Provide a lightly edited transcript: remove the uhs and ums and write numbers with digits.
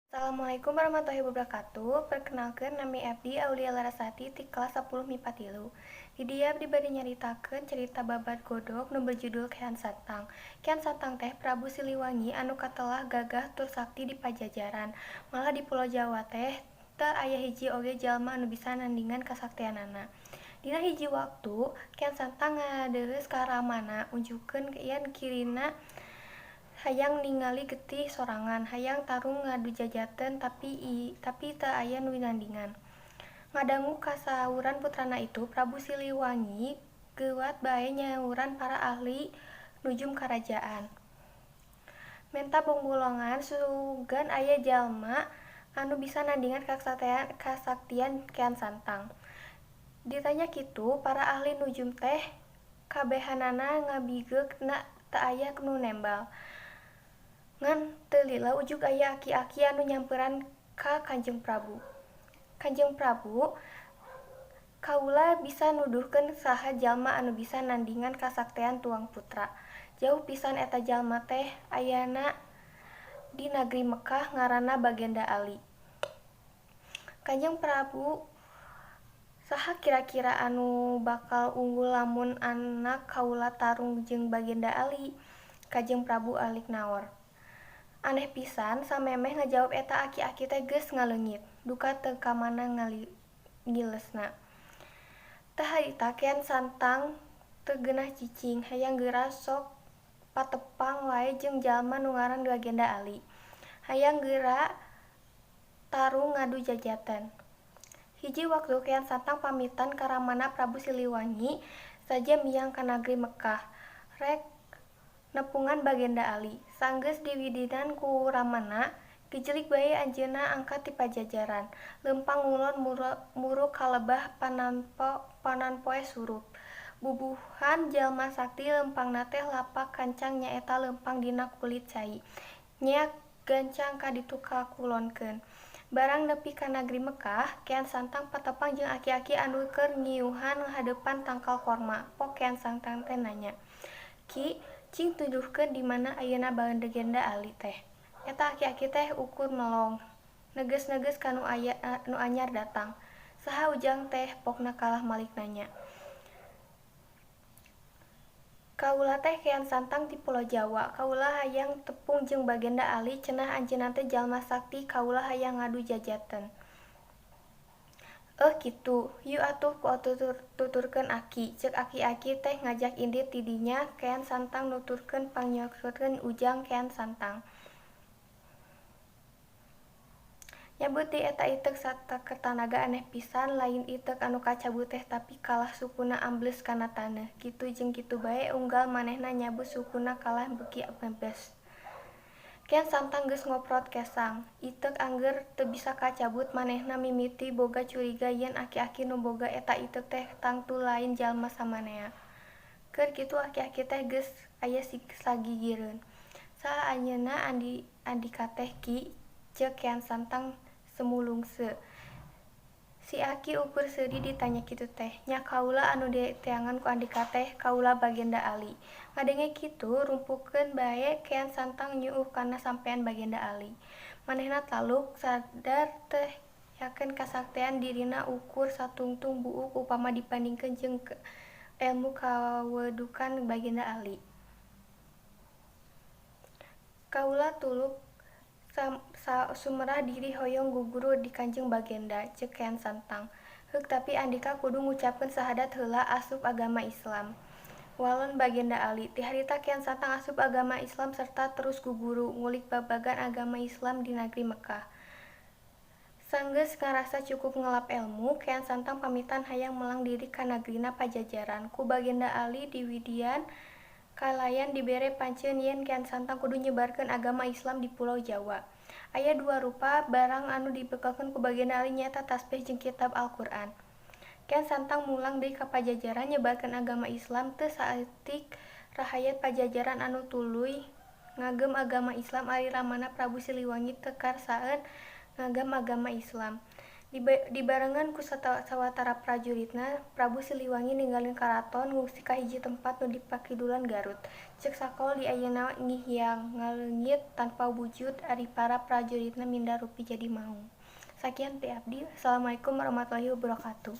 Assalamualaikum warahmatullahi wabarakatuh. Perkenalkan, nami abdi Aulia Larasati ti kelas 10 MIPA 3. Di dieu abdi bade nyaritakeun cerita babad godog nu berjudul Kian Santang. Kian Santang teh Prabu Siliwangi anu katelah gagah tur sakti di Pajajaran. Malah di Pulau Jawa teh teu aya hiji oge jalma anu bisa nandingan kasaktianana. Dina hiji waktu Kian Santang ngadeuheus ka ramana unjukeun yen kirina hayang ningali getih sorangan, hayang tarung ngadu jajaten tapi teu aya nu nandingan. Ngadangu kasauran putrana itu, Prabu Siliwangi geuwat bae nyauran para ahli nujum karajaan. Menta bongbolongan sugan aya jalma anu bisa nandingan kasaktian Kian Santang. Ditanya kitu, para ahli nujum teh kabehanana ngabigeuk teu aya nu nembal. Ngan teu lila ujug aya aki-aki anu nyamperan ka Kanjeng Prabu. "Kanjeng Prabu, kaula bisa nuduhkeun saha jalma anu bisa nandingan kasaktian tuang putra. Jauh pisan eta jalma teh ayana di nagri Mekkah, ngaranna Bagenda Ali." "Kanjeng Prabu, saha kira-kira anu bakal unggul lamun anak kaula tarung jeung Bagenda Ali?" Kanjeng Prabu alik naor. Aneh pisan, samemeh ngajawab eta aki-aki teh geus ngaleungit, duka teu ka mana ngilesna. Teh harita Kian Santang teu geunah cicing, hayang geura sok patepang wae jeung jalma nu ngaran Bagenda Ali. Hayang geura tarung ngadu jajaten. Hiji waktu Kian Santang pamitan ka ramana Prabu Siliwangi saja miang ka nagri Mekkah rek nepungan Bagenda Ali. Sanggeus diwidinan ku ramana, gijelig bae anjeunna angkat ti Pajajaran, leumpang ngulon muruk ka lebah pananpoe surup. Bubuhan jalma sakti leumpangna teh lapak kancang, nyaeta leumpang dina kulit cai. Nyeak gancang ka ditu kakulonkeun. Barang nepi ka nagri Mekkah, Kian Santang patepang jeung aki-aki anu keur ngiuhan hadeupan tangkal korma. Pok Kian Santang teh nanya, "Ki, cing tuduhkeun di mana ayeuna Bagenda Ali teh?" Eta aki-aki teh ukur melong, neges-neges ka nu anyar datang. "Saha ujang teh?" Pokna kalah malik nanya. "Kaula teh Kian Santang ti Pulo Jawa. Kaula hayang tepung jeung Bagenda Ali, cenah anjeunna teh jalma sakti, kaula hayang ngadu jajaten." "Eh, kitu, yu atuh ku tuturkeun aki," ceuk aki-aki teh ngajak indit. Ti dinya Kian Santang nuturkeun pangnyokotkeun ujang Kian Santang. Nyabut deui eta iteuk sakertanaga, aneh pisan, lain iteuk anu kacabut teh, tapi kalah sukuna ambles kana taneuh. Kitu jeung kitu bae unggal manehna nyabut sukuna kalah beuki mebes. Kian Santang geus ngoprot kesang. Iteuk angger teu bisa kacabut, manehna mimiti boga curiga yen aki-aki nu boga eta iteuk teh tangtu lain jalma samanea. Keur kitu aki-aki teh geus aya sagigireun. "Saha anjeunna andika teh, Ki?" ceuk Kian Santang semulungse. Si aki ukur seuri ditanya kitu teh. "Nya kaula anu diteangan ku andika teh, kaula Bagenda Ali." Ngadenge kitu, rumpukeun bae Kian Santang nyuuh kana sampean Bagenda Ali. Manehna taluk sadar teh yakin kasaktian dirina ukur satungtung buuk upama dibandingkeun jeung elmu kawedukan Bagenda Ali. "Kaula tuluk sumerah diri hoyong guguru di Kanjeng Bagenda," ceuk Kian Santang. "Heuk, tapi andika kudu ngucapkeun sahadat heula asup agama Islam," walon Bagenda Ali. Ti harita Kian Santang asup agama Islam serta terus guguru ngulik babagan agama Islam di nagri Mekkah. Sanggeus ngarasa cukup ngelap elmu, Kian Santang pamitan hayang melang diri ka nagrina Pajajaran. Ku Bagenda Ali diwidian kalayan dibere panceun yen Kian Santang kudu nyebarkeun agama Islam di Pulau Jawa. Aya dua rupa barang anu dibekelkeun ku Bagenda Ali, nyaeta tasbeh jeung kitab Al-Qur'an. Kian Santang mulang deui ka Pajajaran nyebarkeun agama Islam. Teu saeutik rahayat Pajajaran anu tuluy ngagem agama Islam, ari ramana Prabu Siliwangi teu karsaeun ngagem agama Islam. Dibarengan ku sawatara prajuritna, Prabu Siliwangi ninggalkeun karaton ngungsi ka hiji tempat nu di pakidulan Garut. Ceuk sakola di ayeuna ngihyang, ngaleungit tanpa wujud ari para prajuritna minda rupi jadi maung. Sakian ti abdi. Assalamualaikum warahmatullahi wabarakatuh.